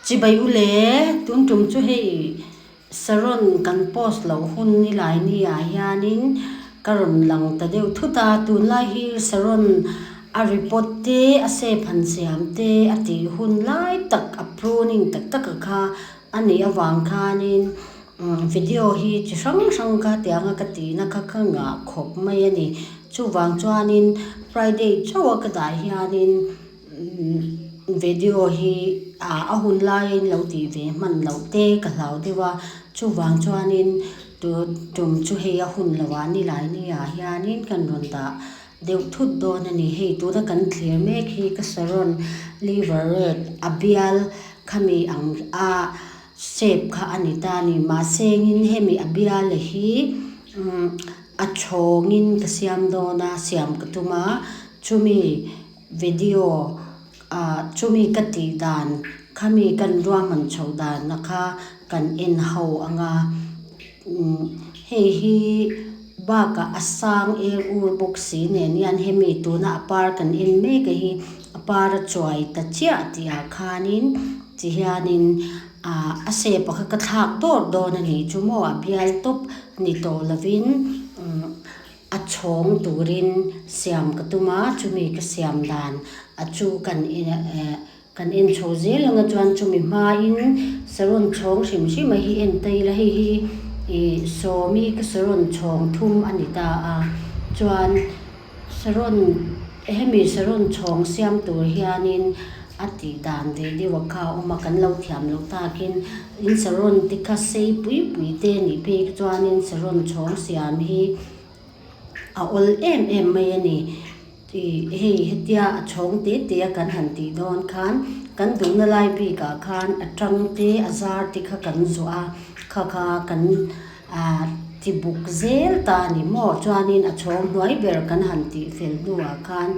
Chibai u le, tun tum chu hei Saron kan post loh hun ni lai ni ah hianin ka rawn lang ta deuh thut a, tunlai hi Saron a report te a sep han siam te a tih hun lai tak a pruning tak tak a kha a nih avang khanin video hi chi hrang hrang kha tianga ka tihna kha ka ngah khawp mai a ni. Chuvang chuanin Friday chauh a ka dah hianin video hi a hun laiin lo tih ve hman loh te ka hlau deuh a, chuvang chuanin tum chu hei a hun loh ah nilai ni ah hianin kan rawn dah deuh thut dawn a ni. Hei tuna kan thlir mek hi ka saron liver red a bial khami ang a shape kha a ni ta a ni. Mahse engin hemi a bial hi a chhawngin ka siam dawn a, siam ka tum a, chumi video ah chumi ka tih dan khami kan ruahman chhoh dan a kha kan en ho ang a hei hi bakah a sang er ur bawk si nen hian hemi tuna a par kan en mek a hi a par a chuai ta chiah tih ah khanin ti hianin ah a shape a kha ka thlak dawr dawn a nih chu maw a bial tawp ni tawh lovin umm. A chhawng turin siam ka tum a, chumi ka siam dan a chu kan kan en chho zel ang a chuan chumi hmain saron chhawng hrim hrim a hi en ta ila hei hi ih sawmi ka saron chhawng thum a ni ta a chuan saron hemi saron chhawng siam tur hianin a tih dan ve deuh a kha a awm a kan lo thiam loh takin in saron te kha sei pui pui te a nih phei chuanin saron chhawng siam hi a awl em em mai a ni ih hei hetia a chhawng te te a kan han tih dawn khan kan duhna lai bikah khan a tang te a zar te kha kan zuah a kha kha kan ah ti buk zel ta a ni maw chuanin a chhawng hnuai ber kan han tih fel hnuah khan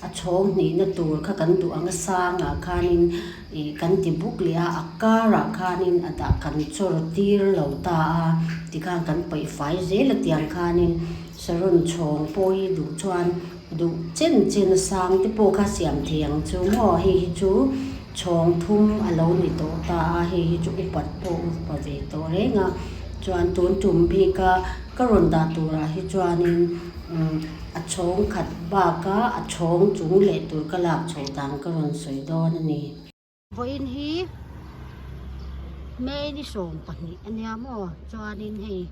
a chhawng hnihna tur kha kan duh ang a sangah khanin ih kan ti buk leh a a karah khanin a dah kan chawr tir lo ta a tikhan kan paih fai zel a tiang khanin saron chhawng pawh hi duh chuan duh chen chen a sang te pawh kha siam thei ang chu maw hei hi chu chhawng thum a lo ni tawh ta a hei hi chu upat pawh upa ve tawh reng a chuan tun tum bik a ka rawn dah turah hi chuanin umm a chhawng khat bak a a chhawng chung leh tur ka lak chhoh dan ka rawn sawi dawn a ni. Vawiin hi May ni 12 a nia maw chuanin hei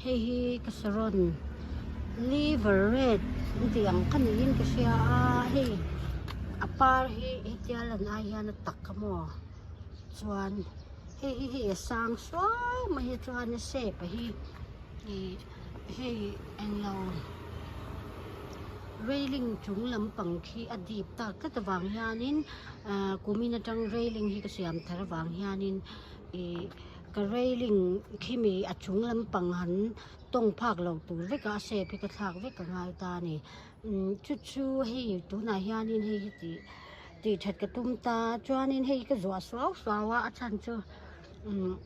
hei hi ka saron liver red an tih ang kha niin ka hria a hei a par hi hetia lan ai hian a tak a maw chuan hei hi hei a sang suau mai a chuan a shape a hi ih hei englo railing chung lampang khi a dip tak tlat avang hianin ah kumin atang railing hi ka siam thar avang hianin ih ka railing khimi a chung lampang han tawng phak lo tur vek a a shape hi ka thlak vek a ngai ta a ni umm chu chu hei tunah hianin hei hi tih tih that ka tum ta chuanin hei ka zuah suau suau a a chhan chu umm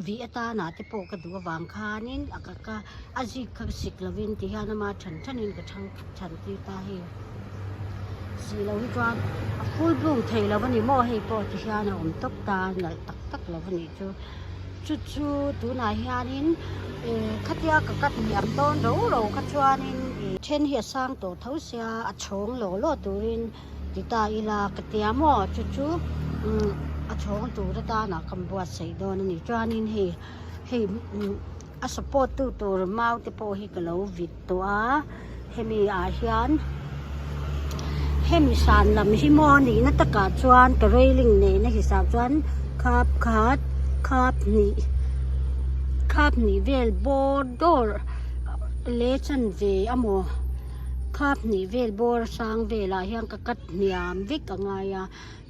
vih atana te pawh ka duh avang khanin a ka ka a zik kha sik lovin ti hian ama then thenin ka chhang chhan tir ta hei si lo hi chuan a full bloom thei lo a ni maw hei pawh ti hian a awm tawp ta nalh tak tak lo a nih chu chu chu tunah hianin ih khatia ka cut hniam dawn ro ro kha chuanin ih then hi a sang tawh tho sia a chhawng law law turin. Ti ta ila ka tia maw chu chu umm a chhawng tur atana kan buatsaih dawn a ni chuanin hei hei umm a support tu tur mau te pawh hi ka lo vit tawh a hemi ah hian hemi san lam hi maw nihna takah chuan ka railing neihna hisap chuan khap khat khap hnih khap hnih vel bawr dawr leh chanve a maw. Khap hnih vel bawr sang velah hian ka cut hniam vek a ngai a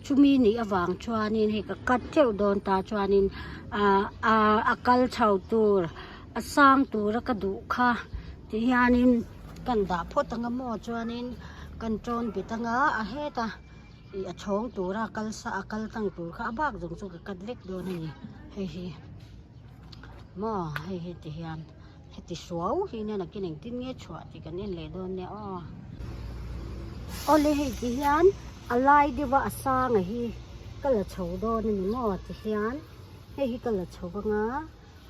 chumi nih avang chuanin hei ka cut teuh dawn ta chuanin ah ah a kal chho tur a sang tura ka duh kha ti hianin kan dah phawt anga maw chuanin kan tawn bet anga a heta ih a chhawng tura kal sa a kal tlang tur kha a bak zawng chu ka cut vek dawn a ni hei hi maw hei hi ti hian. Heti suau hi nia nakin engtin nge chhuah tih kan en leh dawn nia aw. Awle hei ti hian a lai deuh a a sang a hi ka la chho dawn a ni maw tihian hei hi ka la chho anga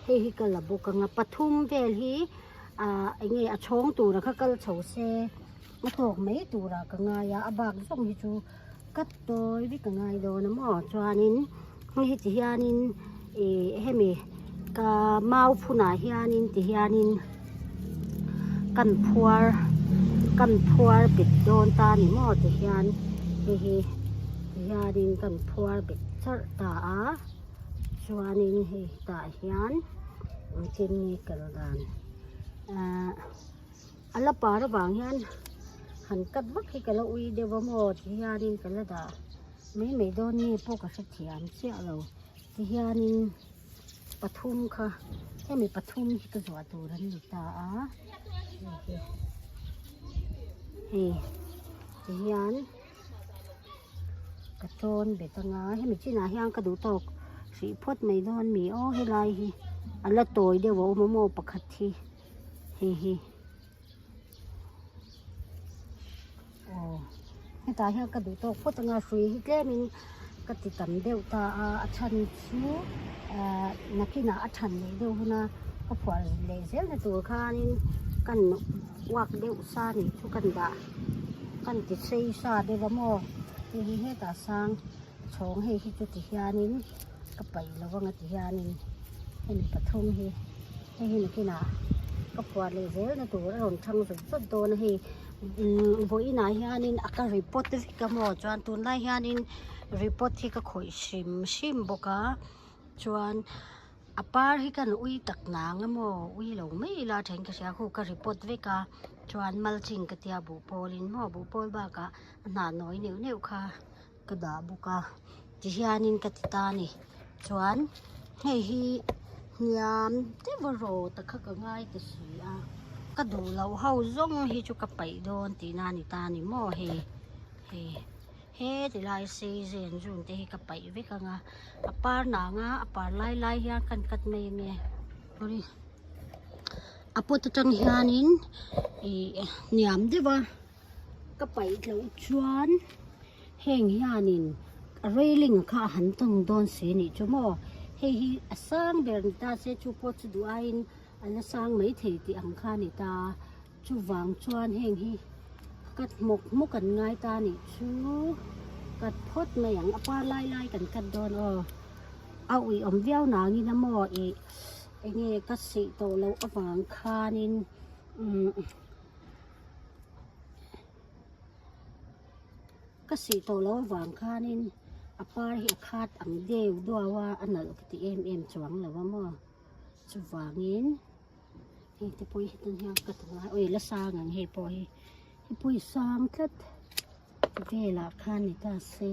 hei hi ka la bawk anga pathum vel hi ah eng nge a chhawng tura kha kal chho se a tawk mai turah ka ngai a a bak zawng hi chu ka tawi vek a ngai dawn a maw chuanin hei hi ti hianin ih hemi ka mau phunah hianin ti hianin kan phuar kan phuar bet dawn ta a ni maw ti hian hei hi ti hianin kan phuar bet charh ta a chuanin hei tah hian engtin nge kal dan ahh a la par avang hian han cut vak hi ka la ui deuh a maw ti hianin ka la dah mai mai dawn nge pawh ka hrethiam chiah lo ti hianin pathum kha hemi pathum hi ka zuah tur an ni ta a hei hi hei ti hian ka tawn bet anga hemi chinah hian ka duh tawk hrih phawt mai dawn mi aw helai hi a la tawi deuh a awm a maw pakhat hi hei hi aw hetah hian ka duh tawk phawt anga hrui hi tlemin ka ti tam deuh ta a a chhan chu ahh nakinah a than leh deuh hun a ka phuah leh zel na tur khanin kan uak deuh sa nih chu kan dah kan ti sei sa deuh a maw hei hi hetah sang chhawng hei hi chu ti hianin ka paih lo anga ti hianin hemi pathum hi hei hi nakinah ka phuah leh zel na tur a rawn thang zawt zawt dawn a hei umm vawiinah hianin a ka report vek a maw chuan tunlai hianin report hi ka khawih hrim hrim bawk a chuan a par hi kan ui tak nang a maw ui lo mai ila then ka hria khu ka report vek a chuan mulching ka tia buhpawlin maw buhpawl bakah a hnah nawi neuh neuh kha. ka dah bawk a tihianin ka ti ta a ni chuan hei hi hniam deuh a rawt a kha ka ngai ta si a ka duh loh ho zawng hi chu ka paih dawn tihna a ni ta a ni maw hei hei heti lai sei zen zun te hi ka paih vek ang a a par nang a a par lai lai hian kan cut mai ange sorry a pot atang hianin ih hniam deuh a. Ka paih tloh chuan heng hianin railing kha a han tawng dawn si nih chu maw hei hi a sang ber ni ta se chu pawh chu duh aiin a la sang maithei tih ang kha a ni ta chuvang chuan heng hi cut hmawk hmawk an ngai ta nih chu cut phawt mai ang a par lai lai kan cut dawn aw a ui awm viau nangin a maw ih enge ka sih tawh loh avang khanin umm. Ka sih tawh loh avang khanin a par hi a khat ang deuh duau a, a nalh ka ti em em chuang lo a maw. Chuvangin hei te pawh hi hetiang hian ka ti ngai awi la sang ang hei pawh hi hei pawh hi sang tlat velah khan ni ta se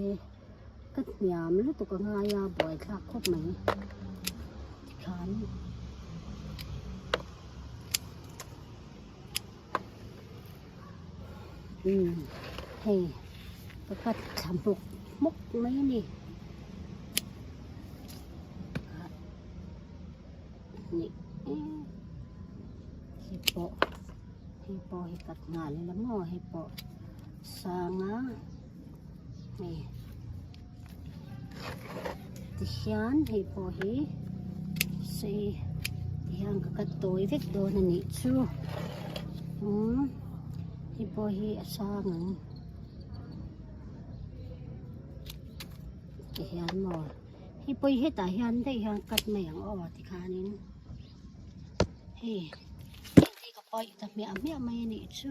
ka hniam lutuk a ngai a buaithlak khawp mai tikhan. Umm hei ka cut thla hmawk hmawk mai a ni hnih hei pawh hei pawh hi cut nghal ila maw hei pawh sang a hei tihian hei pawh hi sei tihian ka cut tawi vek dawn a nih chu umm hei pawh hi a sang ang tihian maw hei pawh hi hetah hian daih hian cut mai ang aw tikhanin hei heng te hi ka paih ta hmiah hmiah mai a nih chu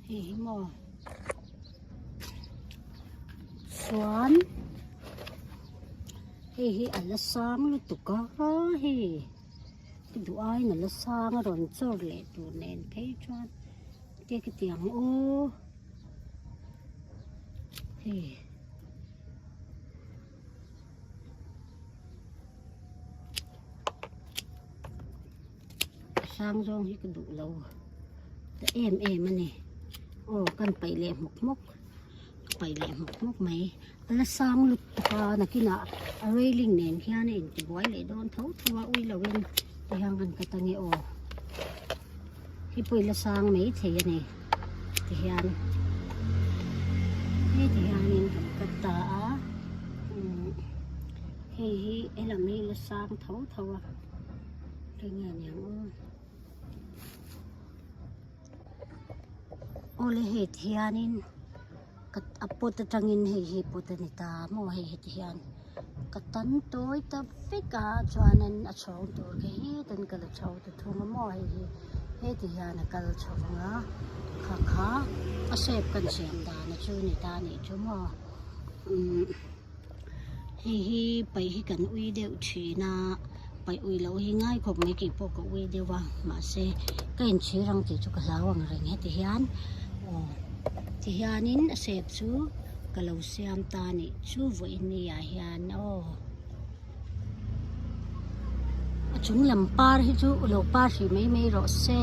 hei hi maw. Chuan hei hi a la sang lutuk a hei ka duh aiin a la sang a rawn chawr leh tur nen phei chuan tia ka ti ang aw hei. Sang zawng hi ka duh lo ta em em a ni aw kan paih leh hmawk hmawk ka paih leh hmawk hmawk mai a la sang lutuk a nakinah a railing nen hian a intibuai leh dawn tho tho a ui lo in tihian kan cut ange aw hei pawh i la sang mai thei a ni tihian heti hianin kan cut ta a umm. Hei hi helam hi la sang tho tho a eng nge niang aw. Awle hei ti hianin ka a pot atangin hei hi pot a ni ta maw hei heti hian ka tan tawi ta vek a chuanin a chhawng tur khi hetin ka la chho ta thung a maw hei hi heti hian a kal chho vang a kha kha a shape kan siam dan a chu ni ta a nih chu maw umm. Hei hi paih hi kan ui deuh thin a paih ui loh hi ngai khawp mai tih pawh ka ui deuh a mahse ka inchhir ang tih chu ka hlau ang reng heti hian aw ti hianin a shape chu ka lo siam ta a nih chu vawiin ni ah hian aw a chung lam par hi chu lo par hrih mai mai rawh se.